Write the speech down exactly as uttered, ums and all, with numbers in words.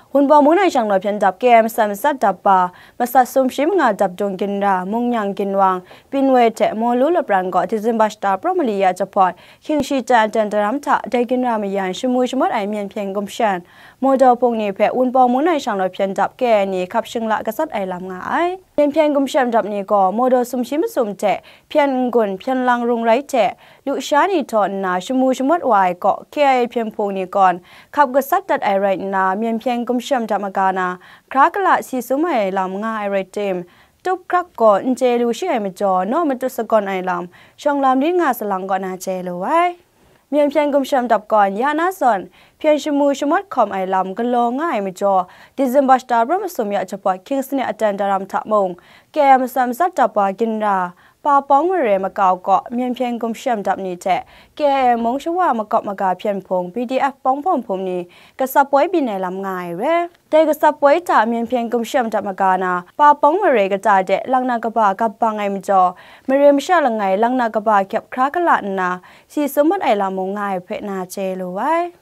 Wunpawng mung nai shang law hpyen dap K I A masat matsat dap wa, masat sum shi manga dap dung ginra, Mungnyang Ginwang, Pinwei hte Mawlu lapran gaw December shata pra mali ya jahpawt, hkying shi tan aten daram hta dai ginra mayan shamu shamawt ai myen hpyen gumshem, mawdaw hpung ni hpe Wunpawng mung nai shang law hpyen dap K I A ni hkap shingla gasat ai lam nga ai. Myen hpyen gumshem dap ni gaw mawdaw sumshi masum hte hpyen n-gun hpyen lang rung rai hte, lusha ni htaw nna shamu shamawt wa ai kaw K I A hpyen hpung ni gawn hkap gasat dat ai rai nna, myen hpyen gumshem dap maga na hkra kala si sum ai lam nga ai rai tim, tup hkrak gaw n chye lu shi ai majaw, naw matut sagawn ai lam, shawng lam ri nga salang kaw na chye lu ai. Myen hpyen gumshem dap gawn ya na zawn, hpyen shamu shamawt hkawm ai lam galaw nga ai majaw, December shata pra masum ya jahpawt hkying sanit aten daram hta mung, K I A masat matsat dap wa ginra, Pa Pawng Mare makau kaw myen hpyen gumshem dap ni hte K I A mung shawa makawp maga hpyen hpung P D F Pawng Hpawng Hpung ni gasap woi byin ai lam nga ai re. Dai gasap woi hta myen hpyen gumshem dap maga na, Pa Pawng Mare kata de langnak kaba gap bang ai majaw, mare masha langai langnak kaba hkyep hkra kala nna, si sum mat ai lam mung nga ai hpe na chye lu ai.